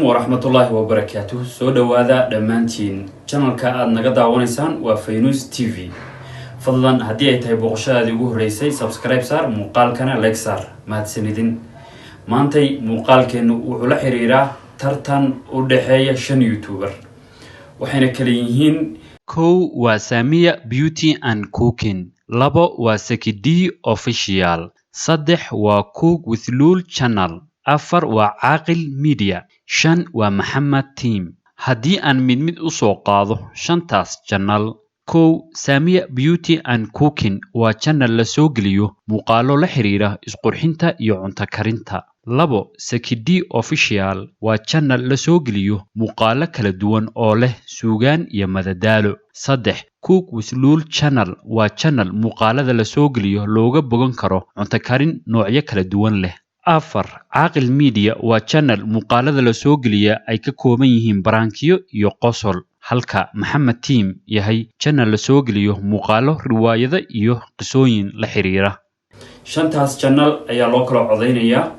Waraxmatullaahi wabarakaatuh. Soo dhowaada dhammaantiin. Channelka aada naga daawanaysaan waa Faynus TV. Fadlan, haddii ay tahay booqashadaadii ugu horreysay, subscribe saar, muuqaalkana like saar. Mahadsanidin. Maantay muuqaalkeennu wuxuu la xiriiraa tartan u dhexeeya shan youtuber, waxayna kala yihiin: Kow waa Samia Beauty and Cooking, labo waa Sakidi Official, saddex waa Cook with Lul Channel, afar waa Caaqil Media, shan waa Maxamed Team. Haddii aan mid mid u soo qaado shantaas channel: kow, Samia Beauty and Cooking waa channel la soo geliyo muuqaallo la xiriira isqurxinta iyo cunto karinta. Labo, Sakidi Official waa channel la soo geliyo muuqaallo kala duwan oo leh suugaan iyo madadaalo. Saddex, Cook with Lul Channel waa channel muuqaalada la soo geliyo looga bogan karo cunto karin noocyo kala duwan leh. Afar, Caaqil Media waa channel muuqaalada la soo geliya ay ka kooban yihiin prankiyo iyo qosol, halka Maxamed Team yahay channel la soo geliyo muuqaallo riwaayado iyo qisooyin la xiriira. Shantaas channel ayaa loo kala codeynayaa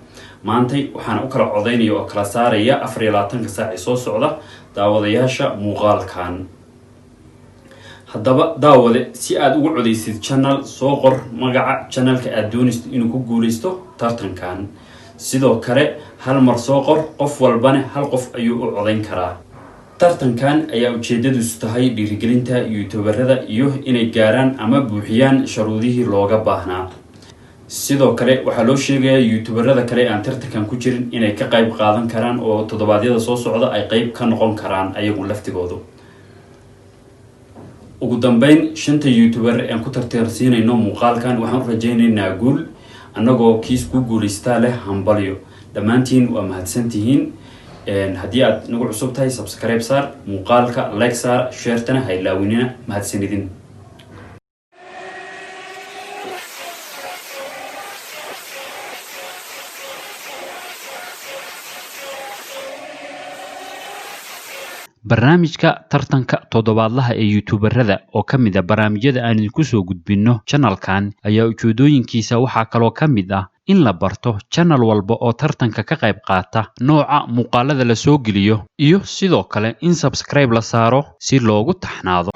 maantay, waxaana u kala codeynaya oo kala saaraya 24-ka saac ee soo socda daawadayaasha muuqaalkan. Haddaba daawade, si aada ugu codeysid channel, soo qor magaca channelka aada doonaysid inuu ku guuleysto tartankan. Sidoo kale hal mar soo qor, qof walbana hal qof ayuu u codeyn karaa. Tartankan ayaa ujeedadiisu tahay dhiirigelinta youtuberada iyo inay gaaraan ama buuxiyaan sharuudihii looga baahnaa. Sidoo kale waxaa loo sheegayaa youtuberada kale aan tartankan ku jirin inay ka qayb qaadan karaan oo toddobaadyada soo socda ay qeyb ka noqon karaan ayagu laftigoodu. Ugu dambeyn, shanta youtuber aan ku tartarsiinayno muuqaalkan waxaan u rajaynaynaa guul, annagoo kiis ku guulaystaa leh hambalyo. Dhammaantiin waa mahadsantihiin. Haddii aad nagu cusub tahay, subscribe saar, muuqaalka like saar, sharetana ha ilaawinina. Mahadsanidin. Barnaamijka tartanka toddobaadlaha ee youtuberada oo ka mid ah barnaamijyada aan idinku soo gudbinno channelkan ayaa ujeedooyinkiisa waxaa kaloo ka mid ah in la barto channel walba oo tartanka ka qayb qaata, nooca muuqaalada la soo geliyo, iyo sidoo kale in subscribe la saaro si loogu taxnaado.